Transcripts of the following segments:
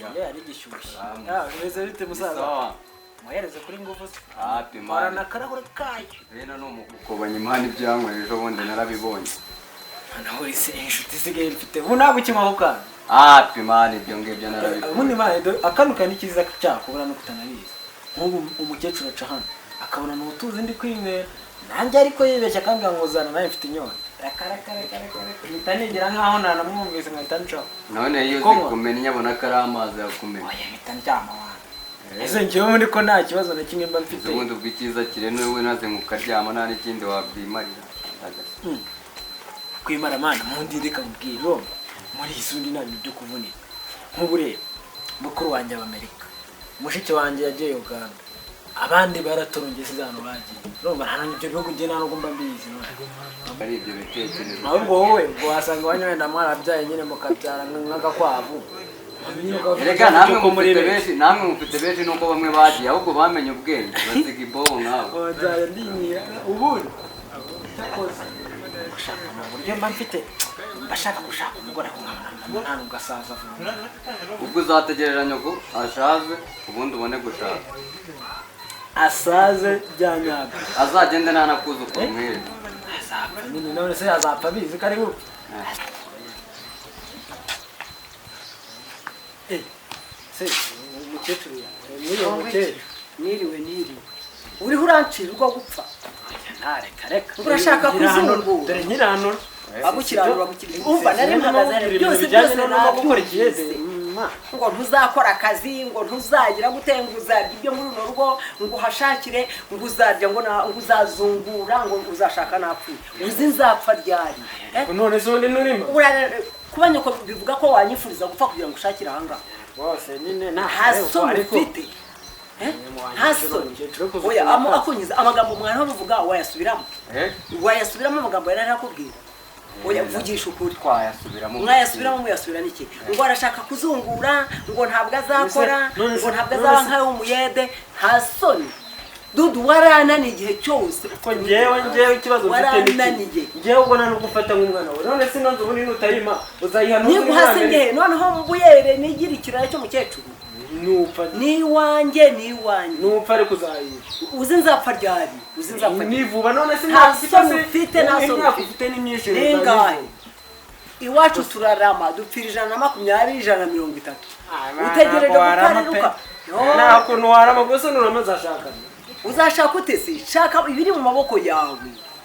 Yeah, ari gishyushye. Salamu. Ah, bimeze bite musaza? Sawa. Muhereze kuri ngufu se. Happy man. Horana akarahuri kayo. Bene ni umukobanya imana ibyanyweye ejo bundi narabibonye. Noneho ese inshuti isigaye mfite ubu ntabwo ukinywaho kana? Happy man, ibyo ngibyo narabibonye. Ubundi man, dore akanu kani cyiza cyako buriya nuko utanabizi. Nk'ubu umukecuru aca hano akabona ni utuzi ndi kwinywera nanjye, ariko yibeshya akambwira ngo zana, nawe mfite inyota. Reka reka reka reka reka, mpita nigira nkaho ntanamwumvise, nkahita ncaho. None iyo Kunywa. zikumennye abona ko ari amazi yakumennye. Oya, mpita ndyama wana. Ese njyewe muri ko nta kibazo na kimwe mba mfite. Ubundi ubwo icyiza kiremewe wowe naze ukaryama nta n'ikindi wabwimarira. Ndagasa. Kwimara mana mundi, reka mubwire, urumva muri iyi sundi nta bintu byo kuvunika. Nk'ubu reba mukuru wanjye aba Amerika, mushiki wanjye yagiye Uganda, abandi baratorongeye, size ahantu bagiye. Urumva nta ibyo bihugu njye nta nubwo mba mbizi none. Ari ibyo bitekerezo. Ahubwo wowe ubwo wasanga iwanyu wenda mwarabyaye nyine mukabyara nk'agakwavu. Nyine ukavuga Reka namwe ko muri mufite benshi. benshi, namwe mufite benshi, nuko bamwe bagiye ahubwo bamenye ubwenge basiga ibobo nkabo. Wabyaye ndinyiye ubundi cyakoze gushaka mu buryo mba mfite, mba shaka gushaka umugore ariko nkabona nta nubwo asaza vuba. Ubwo uzategerera nyoko ashaze ubundi ubone gushaka. Asaze bya nyabyo. Azagende nta nakuzukuru mwere. Azapfa nyine, none se azapfa abizi ko ari bupfe? Eh, se umukecuru yawe mwiriwe mukecuru? Niriwe, niriwe. Uriho urancira urwo gupfa. Reka reka. Urashaka Nkiranura, kuzungura. dore nkiranura. Agukiranura, agukiranura. Umva, nari mpagaze hariya, byose bijyanye byose no gukora ikiyede. nabyumvise. Ngo ntuzakora akazi, ngo ntuzagira gute, ngo uzarya ibyo muri runo rugo, ngo uhashakire, ngo uzarya, ngo uzazungura, ngo uzashaka napfuye. Uzi nzapfa ryari? Eh? None se ubundi nurimo Kuba nyoko bivuga ko wanyifuriza gupfa kugira ngo ushakire ahangaha? Bose nyine nta Nta soni ufite. Eh? Nta soni. Oya, akunyiza amagambo mwana bavuga, wayasubiramo? Eh? Wayasubiramo amagambo yari arakubwira? Oya, vugisha ukuri. Twayasubiramo. Mwayasubiramo, muyasubira n'iki? Ngo arashaka kuzungura, ngo ntabwo azakora, ngo ntabwo azaba none se- nkawe w'umuyede. Nta soni dudu, warananiye igihe cyose. Ko njyewe ikibazo mfite ni iki? Warananiye. Njyewe ubwo nta nubwo ufata nk'umwana wawe. None se nonze ubundi nutayima uzayiha n'undi? Niguhase ngehe noneho mbuyere nigira ikiraya cy'umukecuru. Nupfa. N'iwanjye, n'iwanjye. Nupfa ariko uzayiha. Uzi nzapfa ryari? Uzi nzapfa ryari? Ni vuba. None se Nta imyaka ufite soni se ufite, nta soni imyaka ufite. ufite ni myinshi. Ningahe? Iwacu turarama, dupfira 120, 130. Utegereje gupfa? Nta kuntu warama gusa, nurama azashakana. Uzashaka ute se? Shaka ibiri mu maboko yawe,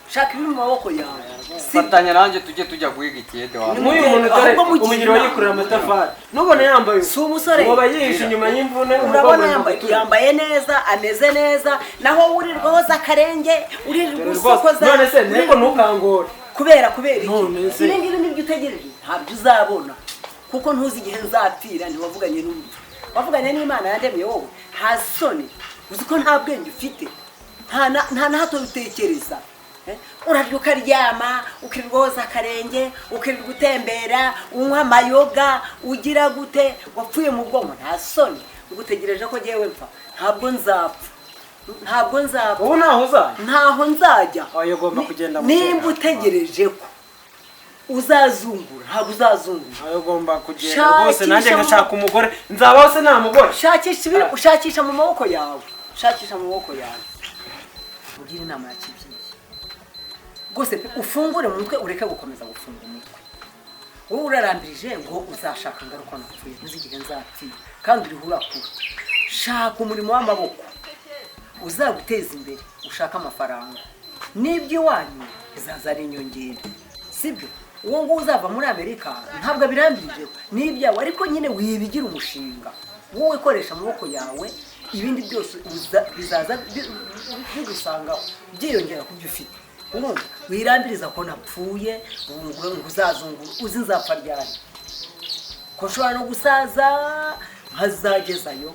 shaka ibiri mu maboko yawe. Si Fatanya nanjye tujye tujya guhiga ikiyede wawe. Nk'uyu muntu dore Ahubwo mugira umugiro inama. yikorera amatafari, nubona yambaye Si umusore. uwo aba yihishe inyuma y'imvune. Urabona yambaye neza, ameze neza, naho wirirwa woza akarenge, uririrwa usokoza. None se nteko ntukangore. Kubera iki? None se- Ibi ngibi nibyo utegereje, ntabyo uzabona kuko ntuzi igihe nzapfira. Ntiwavuganye n'urupfu, wavuganye n'Imana yandemye wowe. Nta soni? Uzi ko nta bwenge ufite, nta na hato utekereza. Eh? Urarya ukaryama, ukirirwa woza akarenge, ukirirwa utembera, unywa amayoga, ugira gute? Wapfuye mu bwonko. Nta soni? Ugutegereje ko ngewe mpfa? Ntabwo nzapfa, ntabwo nzapfa. Ubu ntaho uzajya. Ntaho nzajya. Oya, ugomba kugenda mu Nimba kera. utegereje ko uzazungura, ntabwo uzazungura. Ayo, ugomba kugenda Shakisha rwose, nanjye ngashaka umugore. Nzabaho se nta mugore? Shakisha ibiri, ushakisha mu maboko yawe, shakisha mu maboko yawe. Ugire inama ya kibyeyi rwose pe, ufungure mu mutwe, ureke gukomeza gufunga umutwe. Wowe urarambirije ngo uzashaka ngaruka napfuye, ntuzi igihe nzapfira, kandi uriho urakura. Shaka umurimo w'amaboko uzaguteza imbere, ushake amafaranga, n'iby'iwanyu bizaza ari inyongera, sibyo? Uwo nguwo uzava muri Amerika ntabwo abirambirije n'ibyawe, ariko nyine wibigira umushinga. Wowe koresha amaboko yawe, ibindi byose bizaza bigusangaho byiyongera ku byo ufite. Urumva, wirambiriza ko napfuye ngo uzazungura. Uzi nzapfa ryari? Ko nshobora no gusaza nkazagezayo?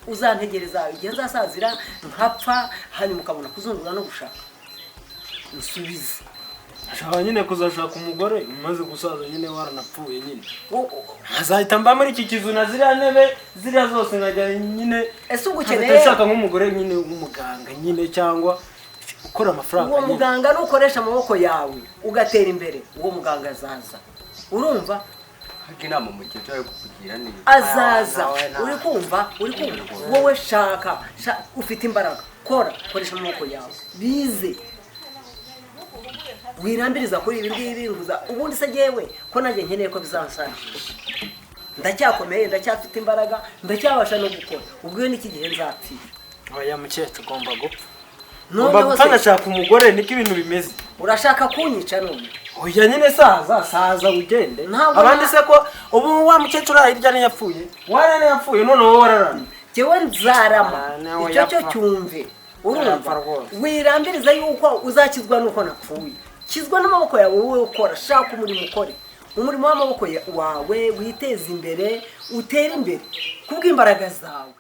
Uzantegereza igihe nzasazira nkapfa, hanyuma ukabona kuzungura no gushaka? Usubize. Ashaka nyine kuzashaka umugore umaze gusaza nyine, waranapfuye nyine, nkazahita mba muri iki kizu na ziriya ntebe ziriya zose, nkajya nyine Ese ubwo nkazahita ukeneye nshaka nk'umugore nyine w'umuganga nyine, cyangwa ukora amafaranga Uwo nyine. muganga nukoresha amaboko yawe ugatera imbere, uwo muganga azaza. Urumva? Ariko inama umukecuru ari kukugira ni Azaza. Nawe, nawe. Uri kumva? Uri kumva? Wowe shaka, ufite imbaraga, kora, koresha amaboko yawe, bize wirambiriza kuri ibi ngibi nguza. Ubundi se jyewe ko nanjye nkeneye ko bizansajisha, ndacyakomeye, ndacyafite imbaraga, ndacyabasha no gukora. Ubwo iyo niki gihe nzapfira? Oya mukecuru, ugomba gupfa. Ugomba Noneho gupfa se ngashaka umugore, niko ibintu bimeze. Urashaka kunyica none? Oya nyine, saza saza ugende. Ntabwo Abandi se ko ubu wa mukecuru ari hirya ntiyapfuye, warara ntiyapfuye, none wowe wararamye. Jyewe nzarama. Ah, nawe Icyo cyo yapfa. cyumve. Urumva? Yapfa rwose. Wirambiriza yuko uzakizwa nuko napfuye. Kizwa n'amaboko yawe. Wowe ukora, shaka umurimo, ukore umurimo w'amaboko wawe, witeze imbere, utere imbere kubw'imbaraga zawe.